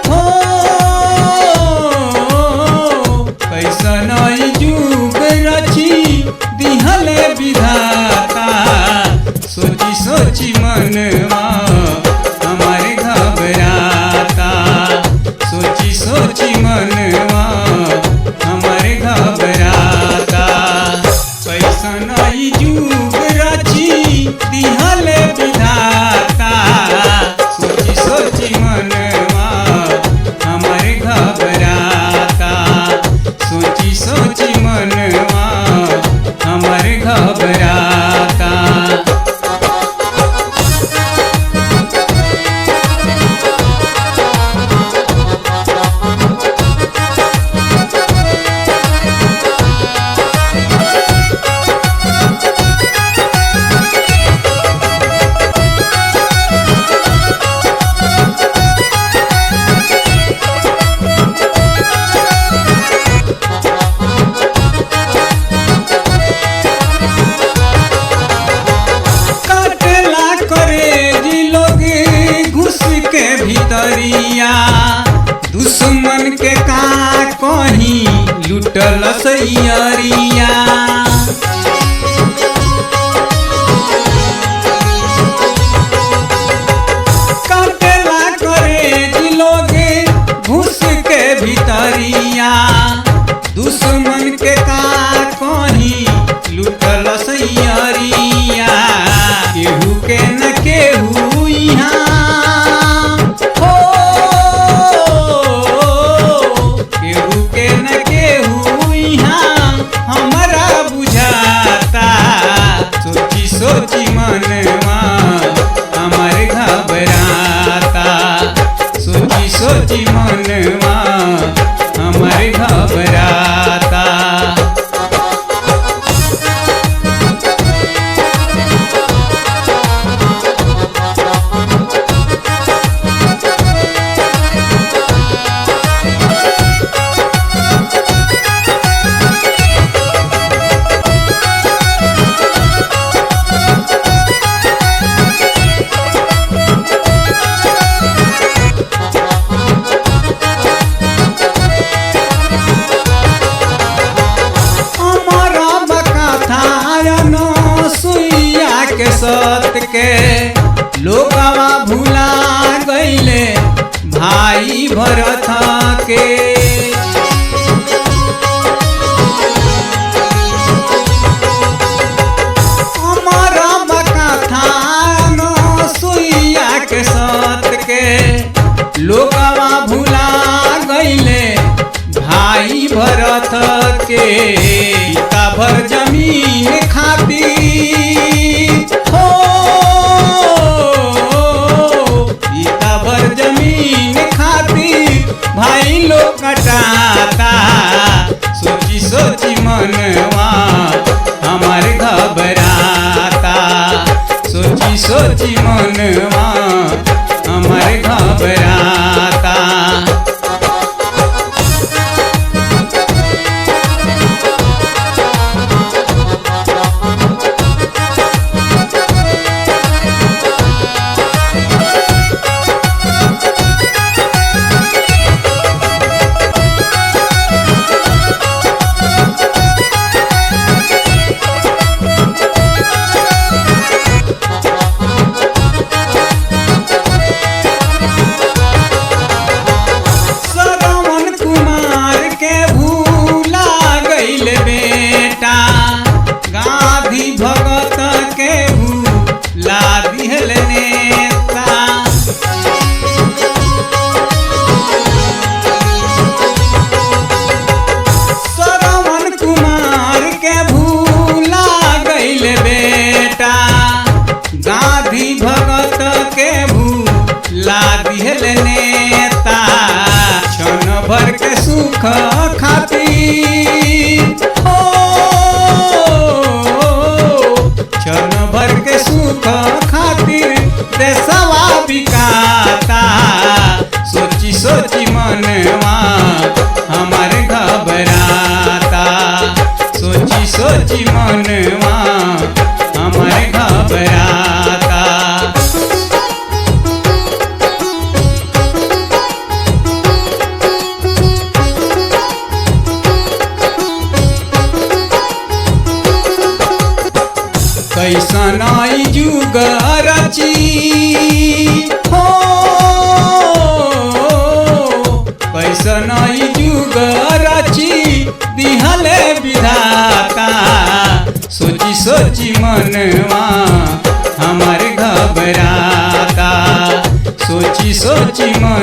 हो, कैसन ई जुग रची दिहले विधाता। सोची सोची मनवा हमारे घबराता। सोची सोची मनवा हमारे घबराता। कैसन ई जुग रची दिहले विधाता। सोची सोची मनवा हमारे घबराता। सोची सोची मनवा हमारे घबराता। काटला करे जी लोग घुस के भीतरिया, दुश्मन के का कहीं लुटल सैयरिया। काटला करे जी लोग घुस के भीतरिया, दुश्मन के का कहीं लुटल सैयरिया। केहू के न केहू यहाँ हो, केहू के न केहू यहाँ हमरा बुझाता। सोची सोची मनवा हमारे घबराता। सोची सोची मनवा हमारे घबराता। अमर बकथा सुइया के सत के लोगवा भुला गईले भाई भरत के। अमर बकथा सुइया के सत के लोगवा भुला गईले भाई भरत के। पिता भर जमीन खातिर हो, पिता भर जमीन खातिर भाई लोग कटाता। सोची सोची मनवा हमारे घबराता। सोची सोची मनवा हमारे घबराता। श्रवण कुमार के भूला गईल बेटा, गांधी भगत के भूला दिहल नेता। श्रवण कुमार के भूला गईल बेटा, गांधी भगत के भूला दिहल नेता। क्षण भर के सुख खातिर हो, क्षण भर के सुख खातिर देशवा बिकाता। सोची सोची मनवा हमारे घबराता। सोची सोची मनवा हमारे घबराता। कैसन ई जुग रची हो, कैसन ई जुग रची दिहले विधाता। सोची सोची मनवा हमार घबराता, सोची सोची मन।